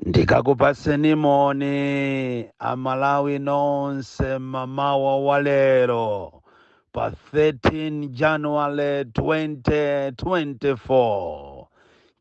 Ndikakupaseni moni Amalawi nonse mamawa wa lero pa 13 January 2024,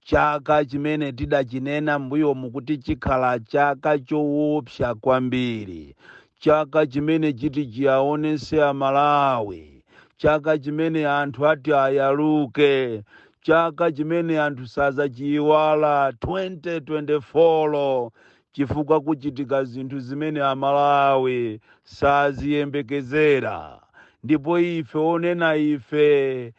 chaka chimene tidachinena mbuyomu kuti chikhala chaka choopsa kwambiri, chaka chimene chiti chiyaonese Amalawi, chaka chimene anthu ati ayaluke, chaka chimene anthu sazachiyiwala 2024, chifukwa kuchitika zinthu zimene Amalawi saziyembekezera. Ndipo ife onena ife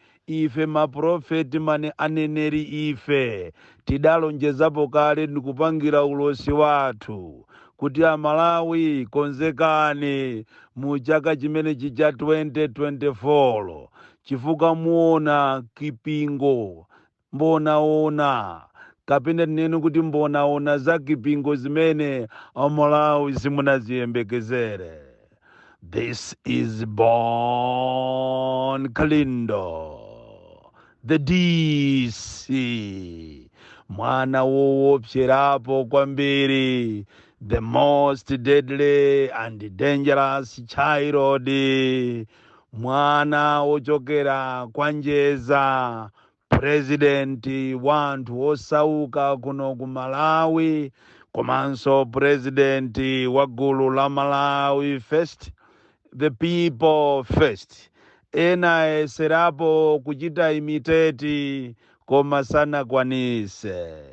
maprofeti mane aneneri, ife tidalonjezapo kale ndikupangira ulosi wathu kuti Amalawi konzekani mu chaka chimene chija 2024, chifukwa muona kipingo mbonaona, kapena tinene kuti mbonaona za kipingo zimene Amalawi simunaziyembekezere. This is Bon Kalindo, the DC, mwana woopserapo kwambiri, the most deadly and dangerous child, mwana wochokera kwa Njeza, president wa anthu osauka kuno ku Malawi, komanso president wa gulu la Malawi First, the people first. Ena ayeserapo kuchita imitate koma sanakwanise.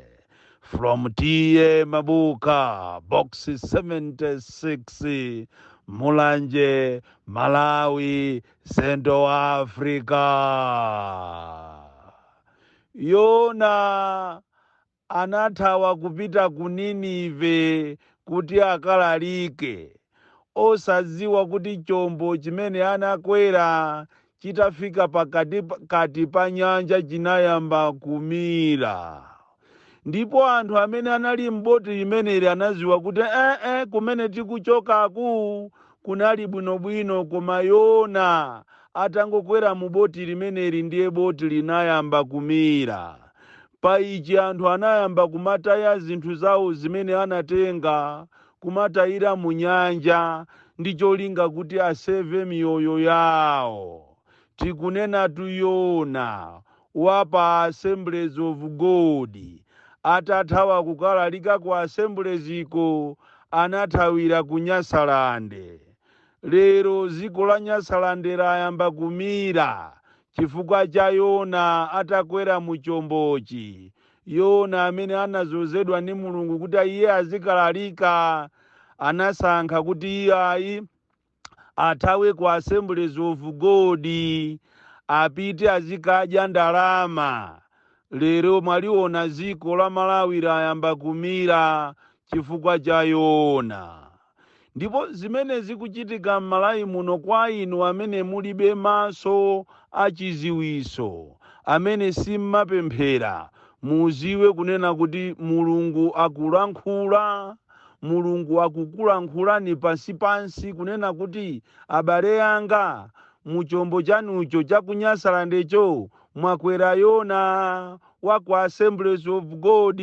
From T/A Mabuka, Box 76, Mulanje, Malawi, Central Africa. Yona anathawa kupita ku Ninive kuti akalalike, osadziwa kuti chombo chimene anakwera chitafika pakati kati pa nyanja chinayamba kumira. Ndipo anthu amene anali m'boti limeneli anadziwa kuti kumene tikuchokaku kunali bwinobwino, koma Yona atangokwera mu boti limeneli ndiye boti linayamba kumira. Pa ichi anthu anayamba kumataya zinthu zawo zimene anatenga, kumatayira mu nyanja ndi cholinga kuti aseve miyoyo yawo. Tikunenatu Yona wa pa Assemblies of God atathawa kukalalika ku Assemblies ko, anathawira ku Nyasalande. Lero dziko la Nyasalande layamba kumira chifukwa cha Yona atakwera mu chombochi. Yona amene anazozedwa ndi Mulungu kuti iye azikalalika, anasankha kuti iye athawe ku Assemblies of God, apite azikadya ndalama. Lero mwaliona dziko la Malawi layamba kumira chifukwa cha Yona. Ndipo zimene zikuchitika m'Malawi muno, kwa inu amene mulibe maso achiziwiso, amene simmapemphera, muziwe kunena kuti Mulungu akulankhula. Mulungu akukulankhulani pansipansi kunena kuti, abale anga, muchombo chanucho chakunyasalandecho mwakwera Yona wa ku Assemblies of God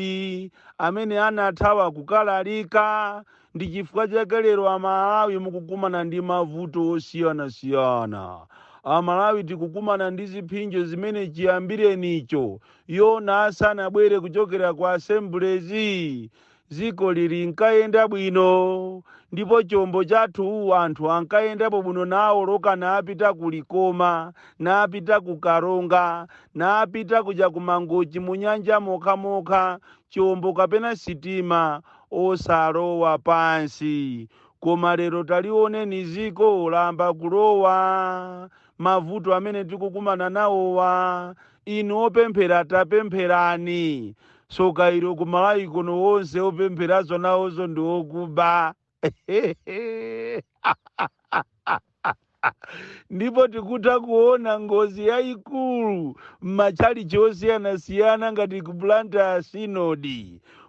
amene anathawa kukalalika. Ndi chifukwa chake lero Amalawi mukukumana ndi mavuto osiyanasiyana. Amalawi tikukumana ndi ziphinjo zimene chiyambirenicho Yona asanabwere kuchokera ku Assemblies, dziko lili nkayenda bwino, ndipo chombo chathu anthu ankayendapo bwino, naoloka napita ku Likoma, napita ku Karonga, napita kuja ku Mangochi, mu nyanja mokhamokha, chombo kapena sitima osalowa pansi. Koma lero talioneni, ziko lamba kulowa mavuto amene tikukumana nawowa. Inu opemphera, tapempherani. Soka ilo, kumalawi kuno wonse opempherazo nawonso ndi okuba. Ndipo tikutha kuona ngozi yayikulu m'matchalichi osiyanasiyana ngati ku Blantyre Synod.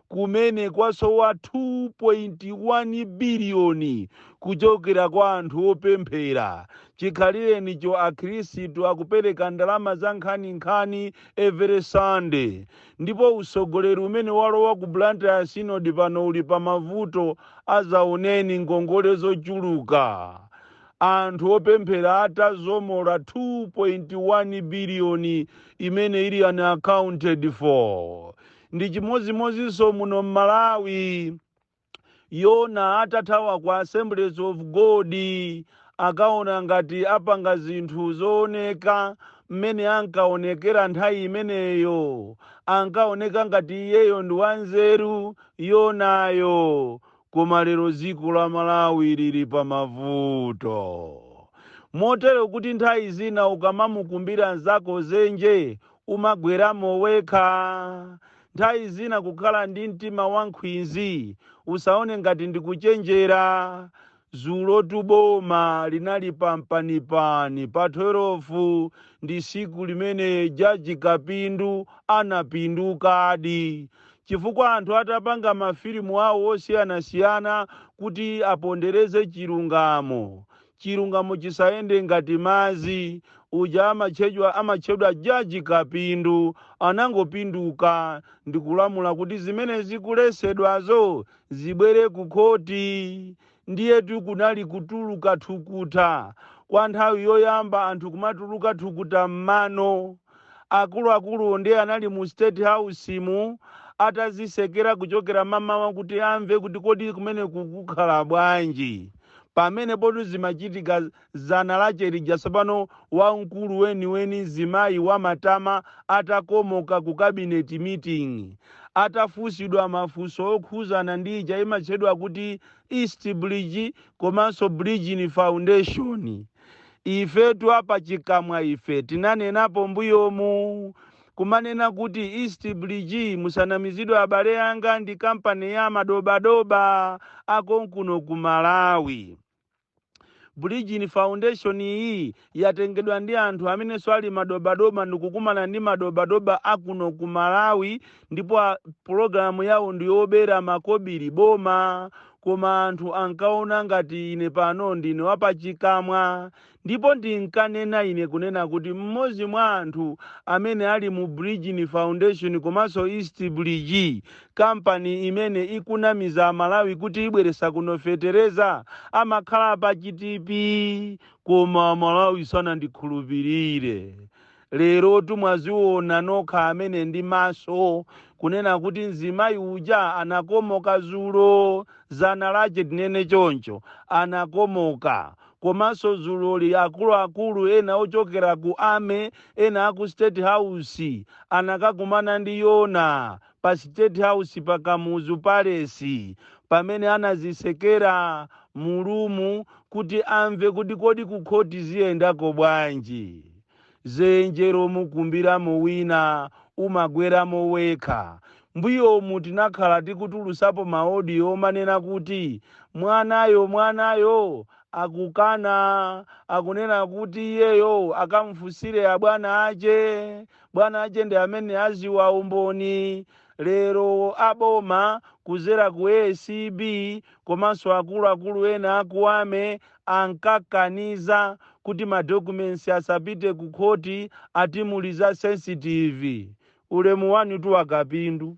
Kumene kwasowa 2.1 biliyoni kuchokera kwa anthu opemphera. Chikhalirenicho Akhristu akupereka ndalama za nkhaninkhani every Sunday, ndipo usogoleri umene walowa ku Blantyre Synod pano uli pa mavuto azaoneni, ngongole zochuluka. Anthu opemphera atazomola 2.1 biliyoni imene ili unaccounted for. Ndi chimodzimodzinso muno mMalawi. Yona atathawa ku Assemblies of God, akaona ngati apanga zinthu zooneka mmene ankaonekera nthawi imeneyo, ankaoneka ngati iyeyo ndi wanzeru Yonayo. Koma lero dziko la Malawi lili pa mavuto motero kuti nthawi zina ukamamukumbira nzako zenje, umagweramo wekha. Nthawi zina kukhala ndi mtima wankhwinzi, usaone ngati ndikuchenjera. Zulo tuboma linali pampanipani pa 12, ndi siku limene Jaji Kapindu anapindukadi, chifukwa anthu atapanga mafilimu awo osiyanasiyana kuti apondereze chilungamo, chilungamo chisayende ngati madzi, uja amatchedwa Jaji Kapindu anangopinduka ndikulamula kuti zimene zikulesedwazo zibwere ku khoti. Ndiyetu kunali kutuluka thukuta kwa nthawi yoyamba, anthu kumatuluka thukuta m'mano. Akuluakulu ndiye anali mu State House mu atazisekera kuchokera mamawa kuti amve kuti kodi kumene kukukhala bwanji. Pamene potu zimachitika zana lache lija, tsopano wamkulu weniweni, mzimayi wamatama, atakomoka ku cabinet meeting, atafunsidwa mafunso okhuzana ndi ija imatchedwa kuti East Bridge komanso Bridgin Foundation. Ifetu apa chikamwa ife tinanenapo mbuyomu kumanena kuti East Bridge, musanamizidwe abale anga, ndi kampani ya madobadoba akonkuno ku Malawi. Bridgin Foundation iyi yatengedwa ndi anthu amenenso ali madobadoba ndikukumana ndi madobadoba akuno ku Malawi, ndipo pulogalamu yawo ndi yobera makobiri boma. Koma anthu ankaona ngati ine pano ndine wapachikamwa, ndipo ndinkanena ine kunena kuti mmodzi mwa anthu amene ali mu Bridgin Foundation komanso East Bridge, kampani imene ikunamiza Malawi kuti ibweresa kuno fetereza, amakhala pa Chitipi. Koma Malawi sanandikhulupirire. Lero tumwaziona nokha amene ndi maso kunena kuti mzimayi uja anakomoka zulo, zana lache tinene choncho, anakomoka. Komanso zuloli akuluakulu ena ochokera ku army, ena aku State House, anakakumana ndi Yona pa State House pa Kamuzu Palace, pamene anazisekera mu room kuti amve kuti kodi ku khoti ziyendako bwanji. Zenjero mukumbiramo wina, umagweramo wekha. Mbuyomu tinakhala tikutulusapo ma audio omanena kuti mwanayo, mwanayo akukana, akunena kuti iyeyo akamfunsire abwana ache, bwana ache ndi amene aziwa umboni. Lero aboma kuzera ku ACB komanso akuluakulu ena aku army ankakaniza kuti ma documents asapite ku khoti, atimuliza sensitive. Ulemu wanu tu Akapindu,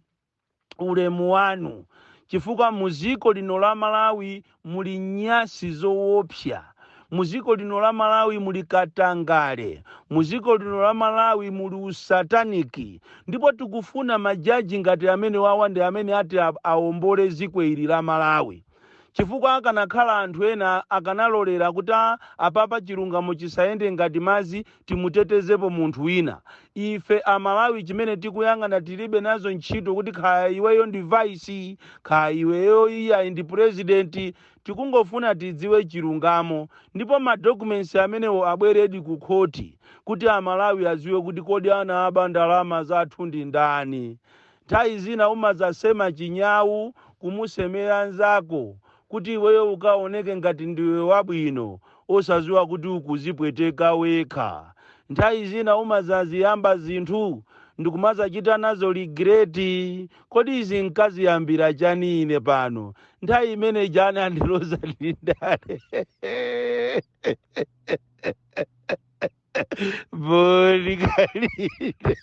ulemu wanu, chifukwa muziko lino la Malawi muli nyasi zoopsa, muziko lino la Malawi muli katangale, muziko lino la Malawi muli usataniki, ndipo tikufuna majaji ngati amene wawa ndi amene ati awombole ziko ili la Malawi. Chifukwa akanakhala anthu ena akanalolera kuti apapa chilungamo chisayende ngati madzi, timutetezepo munthu wina. Ife Amalawi chimene tikuyang'ana, tilibe nazo ntchito kuti khaya iweyo ndi vice, khaya iweyo iyayi ndi president. Tikungofuna tidziwe chilungamo, ndipo ma documents amenewo abweredi ku khoti kuti Amalawi adziwe kuti kodi ana aba ndalama zathu ndi ndani. Nthawi zina umadzasema chinyawu kumusemera nzako kuti iweyo ukaoneke ngati ndiwe wabwino, osadziwa kuti ukuzipweteka wekha. Nthawi zina umadzaziyamba zinthu Ndikumazachita nazo regret. Kodi izi nkaziyambira chani ine pano? Nthawi imene jana andiloza ndindale bolikalite.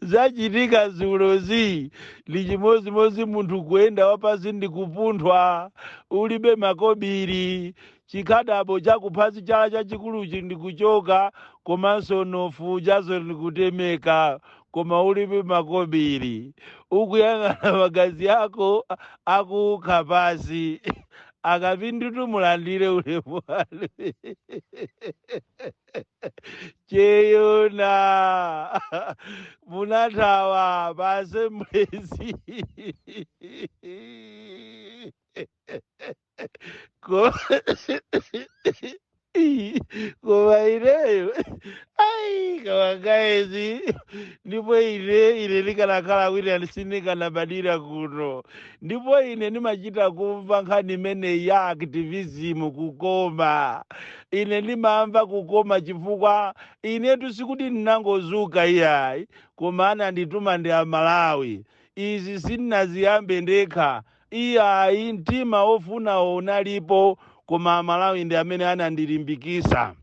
Zachitika zulozi ndi chimozimozi munthu kuyenda wapasi ndi kupunthwa, ulibe makobiri, chikhadabo chakuphazi, chala chachikuluchi ndikuchoka, komanso nofu chazo ndikutemeka, koma ulibe makobiri, ukuyang'ana magazi ako akukha pasi. Akapindutu, mulandire ulemu wanu. Cheyona munathawa pa Assemblies. Koma ineyo ai, koma guys, ndipo ine ndikanakhala kuti sindikanabadira kuno. Ndipo ine ndimachita kumva nkhani imeneyi ya activism kukoma. Ine ndimamva kukoma chifukwa inetu sikuti ndinangozuka iyayi, koma anandituma ndi Amalawi. Izi sindinaziyambe ndekha iyayi. Mtima wofunawo unalipo, koma Amalawi ndi amene anandilimbikisa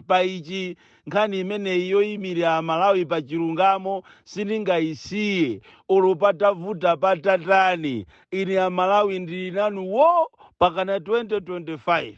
pa ichi. Nkhani imeneyi yoyimirira Amalawi pa chilungamo sindingayisiye olo patavuta patatani. Ine Amalawi ndili nanu wo pakana 2025.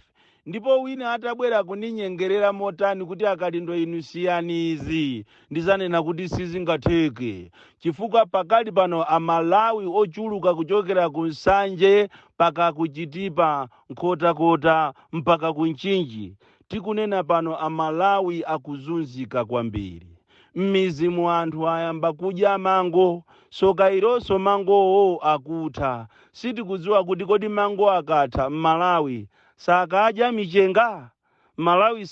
Ndipo wina atabwera kundinyengerera motani kuti, "Akalindo, inu siyani izi," ndizanena kuti sizingatheke, chifukwa pakali pano Amalawi ochuluka kuchokera ku Nsanje paka ku Chitipa, Nkhotakota mpaka ku Mchinji, tikunena pano Amalawi akuzunzika kwambiri. M'mizimu anthu ayamba kudya mango. Soka ilonso mangowo akutha. Sitikudziwa kuti kodi mango akatha m'Malawi sakadya michenga? Malawi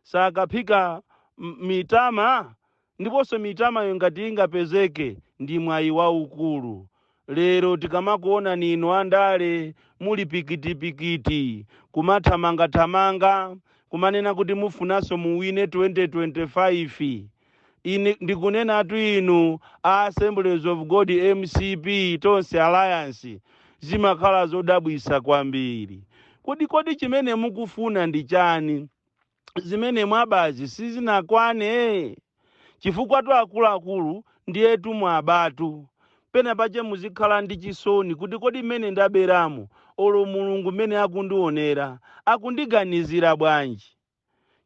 sakaphika mitama? Ndiponso mitamayo ngati ingapezeke ndi mwayi waukulu. Lero tikamakuona ninu andale muli pikitipikiti, kumathamangathamanga, kumanena kuti mufunanso muwine 2025, ine ndikunenatu, inu a Assemblies of God, MCP, Tonse Alliance, zimakhala zodabwisa kwambiri. Kodi chimene mukufuna ndi chani? Zimene mwabazi sizinakwane? Chifukwa tu akuluakulu ndiyetu mwabatu. Pena pache muzikhala ndi chisoni kuti kodi mmene ndaberamo, olo Mulungu mmene akundionera akundiganizira bwanji?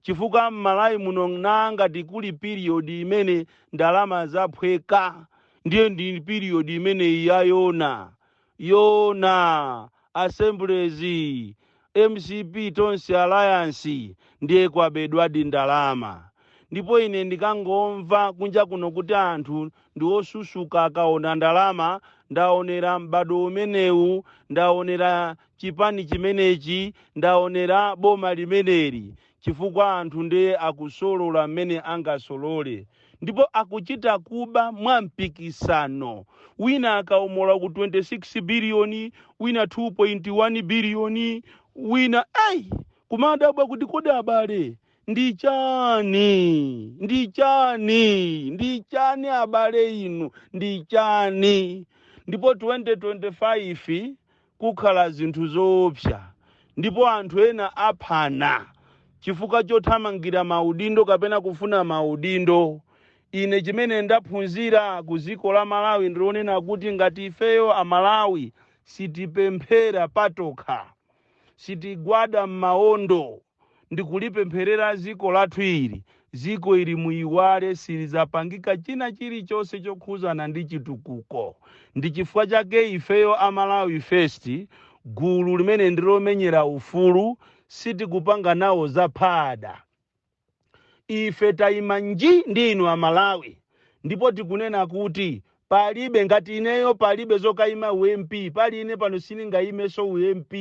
Chifukwa m'Malawi muno nangati kuli period imene ndalama zaphweka, ndiye ndi period imeneyi ya Yona, Yona Assemblies, MCP, Tonse Alliance. Ndiye kwabedwadi ndalama. Ndipo ine ndikangomva kunja kuno kuti anthu ndi osusuka akaona ndalama, ndaonera m'bado umenewu, ndaonera chipani chimenechi, ndaonera boma limeneli, chifukwa anthu ndiye akusolola mmene angasolole, ndipo akuchita kuba mwa mpikisano. Wina akaomola ku 26 biliyoni, wina 2.1 biliyoni, wina ei. Kumadabwa kuti kodi abale ndi chani, ndi chani, ndi chani? Abale inu, ndi chani? Ndipo 2025 kukhala zinthu zoopsa, ndipo anthu ena aphana chifukwa chothamangira maudindo kapena kufuna maudindo. Ine chimene ndaphunzira ku dziko la Malawi ndilonena kuti ngati ifeyo Amalawi sitipemphera patokha, sitigwada m'maondo ndikulipempherera dziko lathu ili, dziko ili muyiwale, silizapangika china chilichonse chokhuzana ndi chitukuko. Ndi chifukwa chake ifeyo Amalawi First, gulu limene ndilomenyera ufulu, sitikupanga nawo zaphada. Ife tayima nji ndi inu Amalawi, ndipo tikunena kuti palibe, ngati ineyo, palibe zokayima uMP. Pali ine pano sindingayimenso uMP.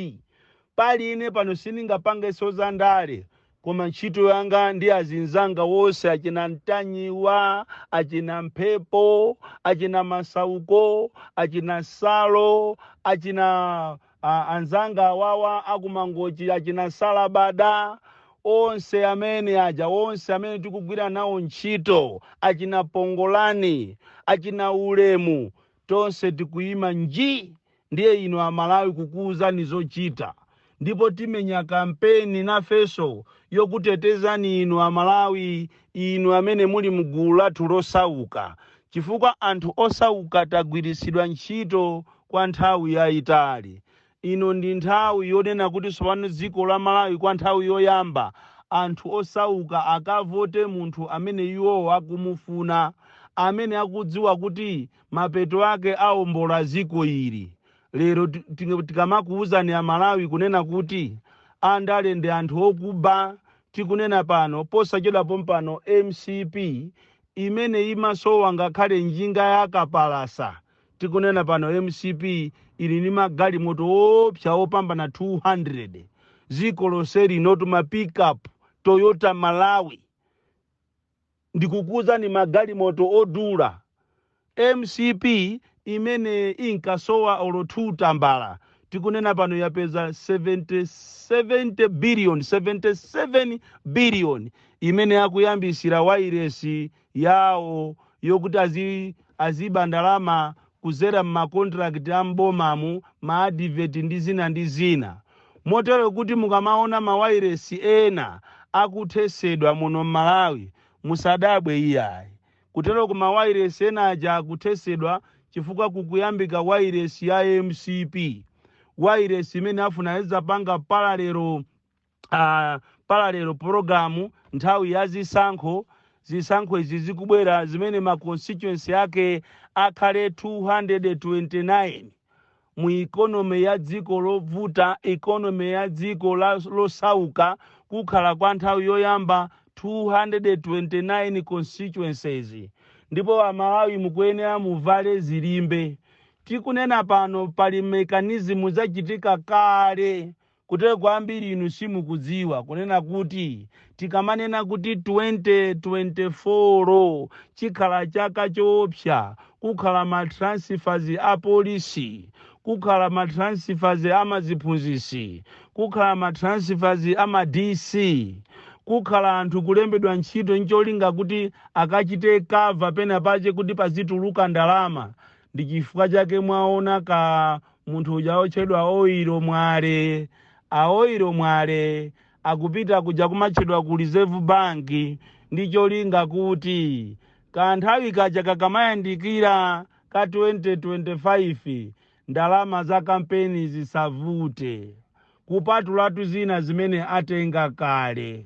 Pali ine pano sindingapangenso za ndale. Koma ntchito yanga ndi azinzanga wonse, achina Mtanyiwa, achina Mphepo, achina Masauko, achina Salo, achina anzanga awawa akumangochi, achina Salabada, Onse amene aja, onse amene tikugwira nawo ntchito, achina Pongolani, achina Ulemu, tonse tikuyima nji. Ndiye inu Amalawi, kukuwuzani zochita, ndipo timenya kampeni nafenso yokutetezani inu Amalawi, inu amene muli mgulu lathu losauka, chifukwa anthu osauka tagwiritsidwa ntchito kwa nthawi yayitali. Ino ndi nthawi yonena kuti tsopano dziko la Malawi, kwa nthawi yoyamba, anthu osauka akavote munthu amene iwowo akumufuna, amene akudziwa kuti mapeto ake awombola dziko ili. Lero tikamakuwuzani Amalawi kunena kuti andale ndi anthu okuba, tikunena pano, posachedwa pompano, MCP imene imasowa ngakhale njinga yakapalasa, tikunena pano MCP ili ndi magalimoto opsa opambana 200 dziko lonse lino, tuma pickup Toyota Malawi. Ndikukuwuzani, magalimoto odula. MCP imene inkasowa olo 2 tambala, tikunena pano yapeza 70 billion, 77 billion imene akuyambisira wairesi yawo yokuti aziba ndalama kuzera m'ma contract a mbomamu, ma advert ndi zina ndi zina. Motero kuti mukamaona mawairesi ena akuthesedwa muno m'Malawi, musadabwe iyayi. Kutero ku mawairesi ena aja akuthesedwa chifukwa kukuyambika wairesi ya MCP, wairesi imene afuna izapanga parallel program nthawi ya zisankho. Zisankho izi zikubwera zimene ma constituency ake akhale 229, mu economy ya dziko lovuta, economy ya dziko losauka, kukhala kwa nthawi yoyamba 229 constituencies. Ndipo Amalawi mukuyenera muvale zilimbe. Tikunena pano pali mechanism zachitika kale. Kutero kwambiri inu simukudziwa kunena kuti tikamanena kuti 2024 chikhala chaka choopsa, kukhala ma transfers a polisi, kukhala ma transfers a maziphunzisi, kukhala ma transfers a ma DC, kukhala anthu kulembedwa ntchito ncholinga kuti akachite cover pena pache kuti pazituluka ndalama. Ndi chifukwa chake mwaona ka munthu uja otchedwa Oiro Mwale, aOiro Mwale akupita kuja kumatchedwa ku Reserve Bank, ndi cholinga kuti kanthawi kaja kakamayandikira ka 2025, ndalama za kampeni zisavute, kupatulatu zina zimene atenga kale.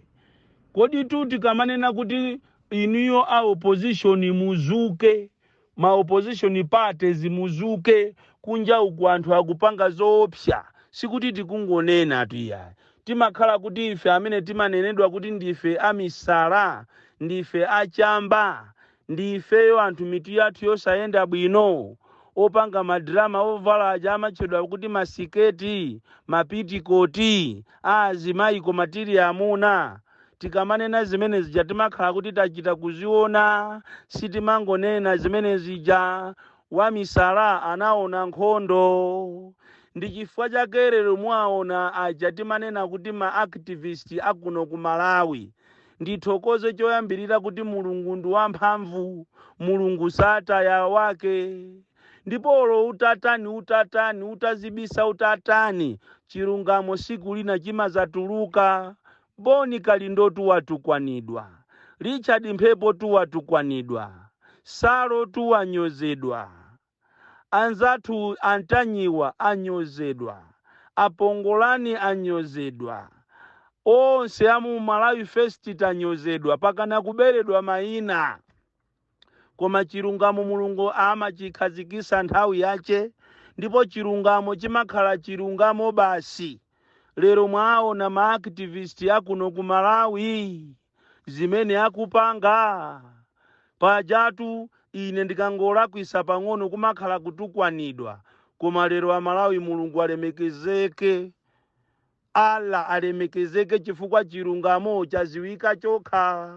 Kodi tu tikamanena kuti inuyo a opposition muzuke, ma opposition parties muzuke, kunja uku anthu akupanga zoopsa, sikuti tikungonena tuya. Timakhala kuti ife amene timanenedwa kuti ndife amisala, ndife achamba, ndifeyo anthu mitu yathu yosayenda bwino, opanga madrama, ovala aja amatchedwa kuti masiketi, mapitikoti a azimayi koma tili amuna. Tikamanena zimene zija, timakhala kuti tachita kuziona, sitimangonena zimene zija. Wamisala anaona nkhondo. Ndi chifukwa chake lero mwaona aja timanena kuti ma activist akuno ku Malawi. Ndithokoze choyambirira kuti Mulungu ndi wamphamvu, Mulungu sataya wake. Ndipo olo utatani, utatani, utazibisa, utatani, chilungamo siku lina chimazatuluka. Boni Kalindotu watukwanidwa, Richard Mphepo tu watukwanidwa, Salo tu wanyozedwa, anzathu Antanyiwa anyozedwa, Apongolani anyozedwa, onse amu Malawi First tanyozedwa, pakana kuberedwa mayina. Koma chilungamo Mulungu amachikhazikisa nthawi yache, ndipo chilungamo chimakhala chilungamo basi. Lero mwaona ma activist akuno ku Malawi zimene akupanga. Pajatu ine ndikangolakwisa pang'ono kumakhala kutukwanidwa, koma lero Amalawi, Mulungu alemekezeke, Allah alemekezeke, chifukwa chilungamo chaziwika chokha.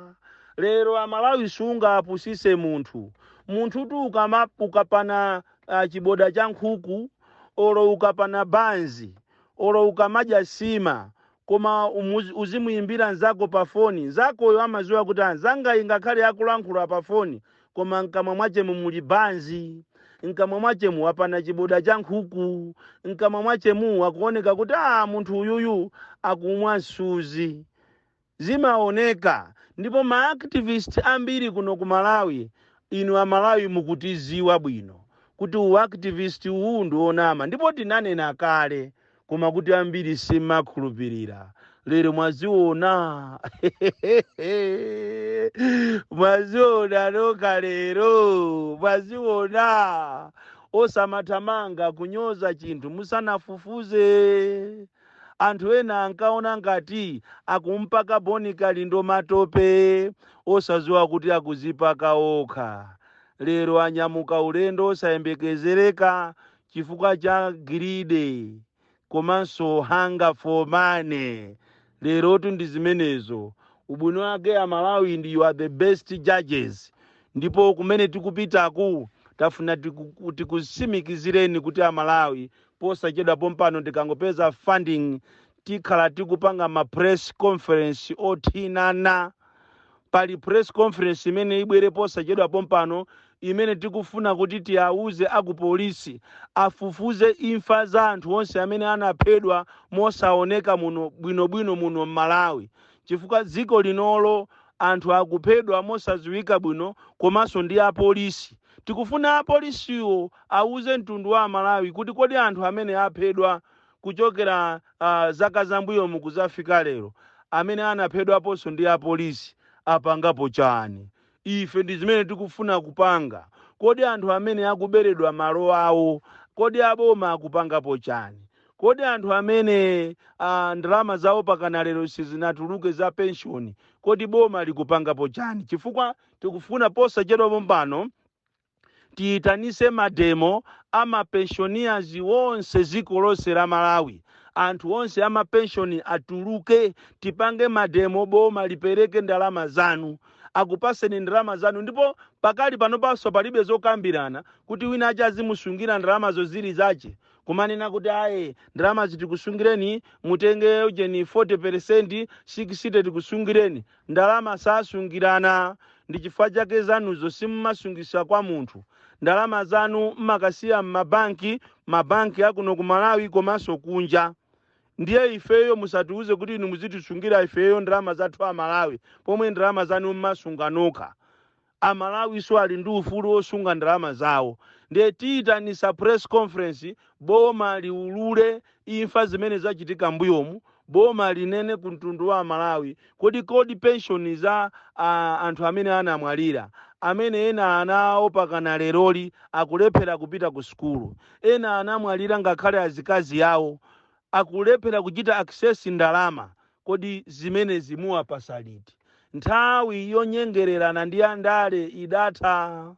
Lero Amalawi, sungapusise munthu. Munthu tu ukapana chiboda cha nkhuku, olo ukapana banzi, olo ukamadya sima. Koma uzimuyimbira nzako pa foni, nzakoyo amaziwa kuti anzanga ingakhale akulankhula pa foni, koma mkamwa mwachemu muli banzi, mkamwa mwachemu wapana chiboda cha nkhuku, mkamwa mwachemu akuoneka kuti a munthu uyuyu akumwa msuzi. Zimaoneka. Ndipo ma activist ambiri kuno ku Malawi, inu Amalawi mukutiziwa bwino kuti u activist uwu ndi onama, ndipo tinanena kale, koma kuti ambiri simakhulupirira. Lero mwaziona, mwaziona nokha lero, mwaziona. Osamathamanga kunyoza chinthu musanafufuze. Anthu ena ankaona ngati akumpaka Boni Kalindo matope, osaziwa kuti akuzipaka okha. Lero anyamuka ulendo osayembekezereka chifukwa cha greed komanso hunger for money. Lerotu ndi zimenezo. Ubwino wake Amalawi ndi you are the best judges. Ndipo kumene tikupitaku, tafuna tikusimikizireni kuti Amalawi, posachedwa pompano, tikangopeza funding, tikhala tikupanga ma press conference othinana. Pali press conference imene ibwere posachedwa pompano, imene tikufuna kuti tiyauze akupolisi afufuze imfa za anthu onse amene anaphedwa mosaoneka muno bwinobwino muno m'Malawi, chifukwa dziko linolo anthu akuphedwa mosadziwika bwino, komanso ndi apolisi. Tikufuna apolisiwo auze mtundu wa Amalawi kuti kodi anthu amene aphedwa kuchokera zaka zambuyomu kuzafika lero, amene anaphedwaponso ndi apolisi, apangapo chani? Ife ndi zimene tikufuna kupanga. Kodi anthu amene akuberedwa malo awo, kodi aboma akupangapo chani? Kodi anthu amene ndalama zawo pakana lero sizinatuluke za penshoni, kodi boma likupangapo chani? Chifukwa tikufuna posachedwa pompano tiyitanise ma demo ama pensioners wonse dziko lonse la Malawi. Anthu onse amapenshoni atuluke, tipange ma demo, boma lipereke ndalama zanu, akupaseni ndalama zanu. Ndipo pakali panopanso palibe zokambirana kuti wina ache azimusungira ndalamazo zili zache, kumanena kuti aye, ndalama zitikusungireni, mutenge ujeni 40, 60 tikusungireni. Ndalama sasungirana. Ndi chifukwa chake zanuzo simmasungisa kwa munthu. Ndalama zanu mmakasiya m'mabanki, mabanki akuno ku Malawi komanso kunja. Ndiye ifeyo musatiuze kuti inu muzitisungira ifeyo ndalama zathu Amalawi, pomwe ndalama zanu mmasunga nokha. Amalawi so ali ndi ufulu wosunga ndalama zawo. Ndiye tiyitanisa press conference, boma liulule imfa zimene zachitika mbuyomu, boma linene ku mtundu wa Amalawi kodi pension za anthu amene anamwalira, amene ena ana awo pakana leroli akulephera kupita ku sukulu, ena anamwalira ngakhale azikazi awo akulephera kuchita access ndalama, kodi zimenezi muwapasa liti? Nthawi yonyengererana ndi andale idatha.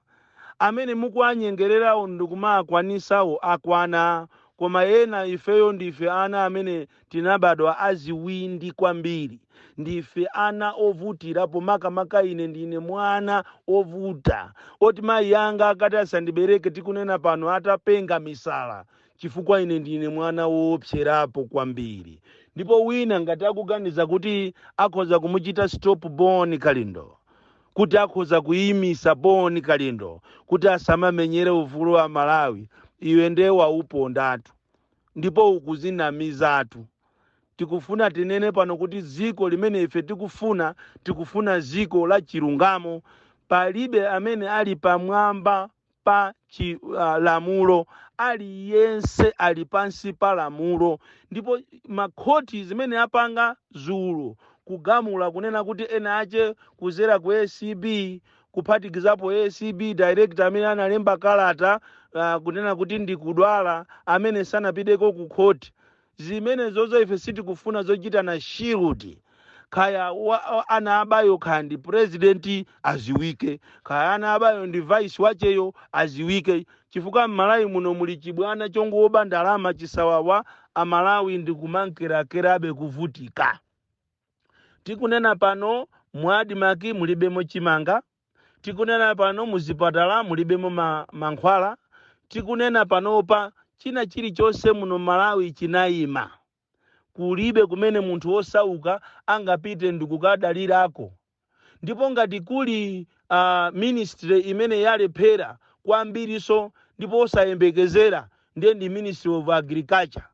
Amene mukuwanyengererawo ndikumakwanisawo akwana, koma ena ifeyo ndife ana amene tinabadwa aziwindi kwambiri, ndife ana ovutirapo. Makamaka ine ndine mwana ovuta, oti mayi anga akati asandibereke, tikunena pano atapenga misala, chifukwa ine ndine mwana woopserapo kwambiri. Ndipo wina ngati akuganiza kuti akhoza kumuchita stop Boni Kalindo, kuti akhoza kuyimisa Boni Kalindo kuti asamamenyere ufulu wa Malawi, iwe ndiye waupondatu ndipo ukuzinamizatu. Tikufuna tinene pano kuti dziko limene ife tikufuna, tikufuna dziko la chilungamo. Palibe amene ali pamwamba pa lamulo, aliyense ali pansi pa lamulo. Ndipo makhoti zimene apanga zulo kugamula kunena kuti ena ache kuzera ku ACB, kuphatikizapo ACB director amene analemba kalata kunena kuti ndikudwala, amene sanapiteko ku khoti, zimene zozo ife sitikufuna zochita na shield. Kaya ana abayo kaya ndi president aziwike, kaya ana abayo ndi vice wacheyo aziwike, chifukwa m'Malawi muno muli chibwana chongoba ndalama chisawawa. Amalawi ndikumankerakerabe kuvutika. Tikunena pano mu ADMARC mulibemo chimanga, tikunena pano muzipatala mulibemo mankhwala, tikunena panopa china chilichonse muno Malawi chinayima. Kulibe kumene munthu wosauka angapite ndikukadalirako. Ndipo ngati kuli ministry imene yalephera kwambiriso ndipo osayembekezera, ndiye ndi Ministry of Agriculture,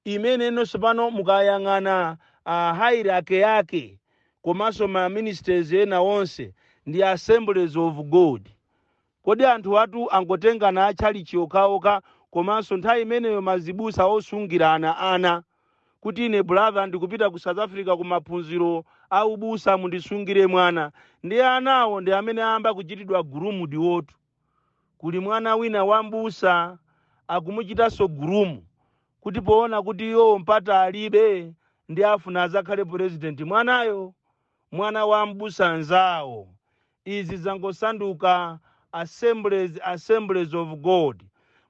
imene inonso pano mukayang'ana hierarchy yake komanso ma ministries ena onse ndi Assemblies of God. Kodi anthu atu angotengana atchalichi okhaokha, komanso nthawi imeneyo mazibusa osungirana ana, kuti ine brother ndikupita ku South Africa ku maphunziro a ubusa, mundisungire mwana. Ndi anawo ndi amene ayamba kuchitidwa groomed wotu. Kuli mwana wina wambusa akumuchitanso groom, kuti poona kuti iwo mpata alibe, ndi afuna azakhale president mwanayo, mwana wa mbusa nzawo. Izi zangosanduka Assemblies of God,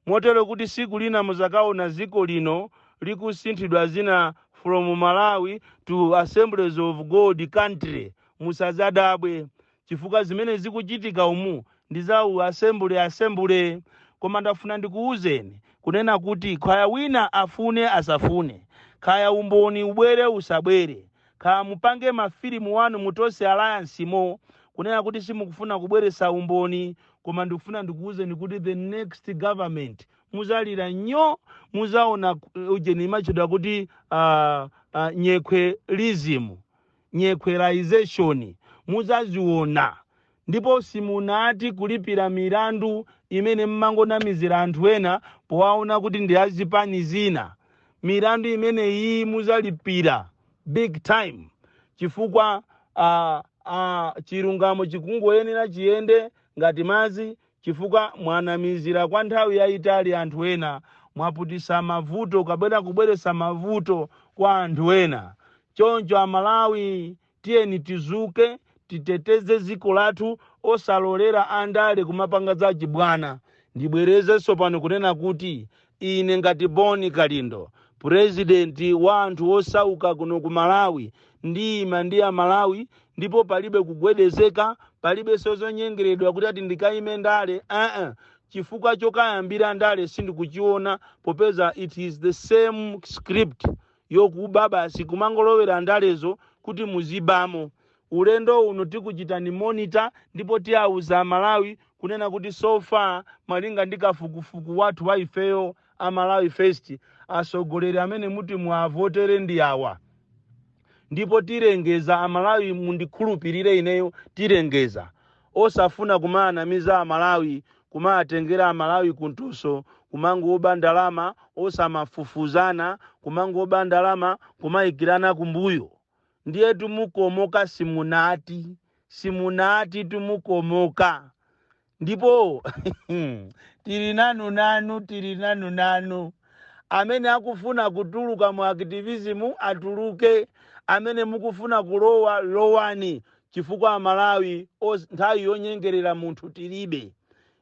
motero kuti siku lina muzakaona dziko lino likusinthidwa zina from Malawi to Assemblies of God country. Musazadabwe, chifukwa zimene zikuchitika umu ndi za u assembly. Koma ndafuna ndikuwuzeni kunena kuti khaya wina afune asafune, khaya umboni ubwere usabwere, khaya mupange mafilimu wanu mu Tonse Alliance mo kunena kuti simukufuna kubweresa umboni, koma ndikufuna ndikuwuzeni kuti the next government muzalira nyo. Muzaona ujeni imachedwa kuti nyekhwelism, nyekhwelization, muzaziona. Ndipo simunati kulipira milandu imene mmangonamizira anthu ena powaona kuti ndi azipani zina. Milandu imene iyi muzalipira big time, chifukwa chilungamo chikungoyenera chiyende ngati madzi, chifukwa mwanamizira kwa nthawi yayitali anthu ena, mwaputisa mavuto kapena kubweresa mavuto kwa anthu ena. Choncho Amalawi, tiyeni tizuke, titeteze dziko lathu, osalolera andale kumapanga zachibwana. Ndibwerezenso pano kunena kuti ine ngati Boni Kalindo, purezidenti wa anthu osauka kuno ku Malawi, ndiyima ndi Amalawi, ndipo palibe kugwedezeka, palibenso zonyengeredwa kuti ati ndikayime ndale. Chifukwa chokayambira ndale sindikuchiona, popeza it is the same script yokuba basi, kumangolowera ndalezo kuti muzibamo. Ulendo uno tikuchitani monitor, ndipo tiyauza Amalawi kunena kuti so far, malinga ndi kafukufuku wathu wa ifeyo Amalawi First, atsogoleri amene muti muavotere ndi awa. Ndipo tilengeza, Amalawi, mundikhulupirire ineyo, tilengeza. Osafuna kumaanamiza Amalawi, kumaatengera Amalawi kuntuso, kumangoba ndalama osamafufuzana, kumangoba ndalama kumayikirana kumbuyo. Ndiye tumukomoka, simunati, simunati, tumukomoka. Ndipo tili nanu nanu, tili nanu nanu. Amene akufuna kutuluka mu activism atuluke, amene mukufuna kulowa lowani, chifukwa Amalawi nthawi yonyengerera munthu tilibe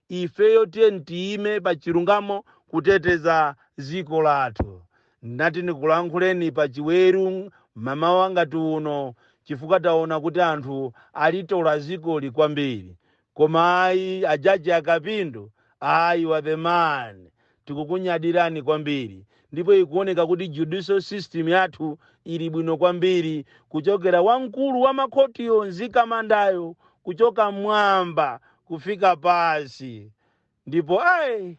ifeyo. Tiye tiyime pa chilungamo kuteteza dziko lathu. Ndati ndikulankhuleni pa Chiweru mamawa ngati uno, chifukwa taona kuti anthu alitola dzikoli kwambiri. Koma ayi, ajaji Akapindu, ayi, wa the man, tikukunyadirani kwambiri. Ndipo ikuoneka kuti judicial system yathu ili bwino kwambiri, kuchokera wamkulu wa makhotiyo Mzikamandayo, kuchoka mwamba kufika pasi. Ndipo ayi,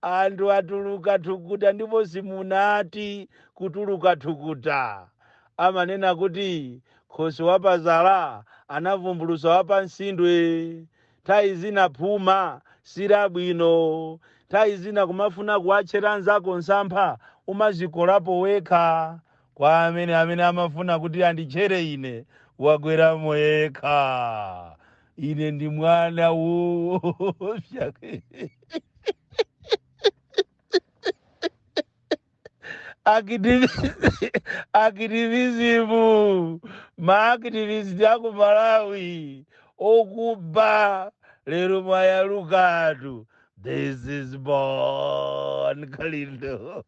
anthu atuluka thukuta, ndipo simunati kutuluka thukuta. Amanena kuti khosi wapazala anavumbulusa wapansindwe. Nthawi zina phuma silabwino, nthawi zina kumafuna kuwatchera anzako nsampha, umazikolapo wekha. Kwa amene amafuna kuti anditchere ine, wagweramo yekha. Ine ndi mwana woopsa. Activism, maactivist aku Malawi okuba, lero mwayalukatu. This is Bon Kalindo.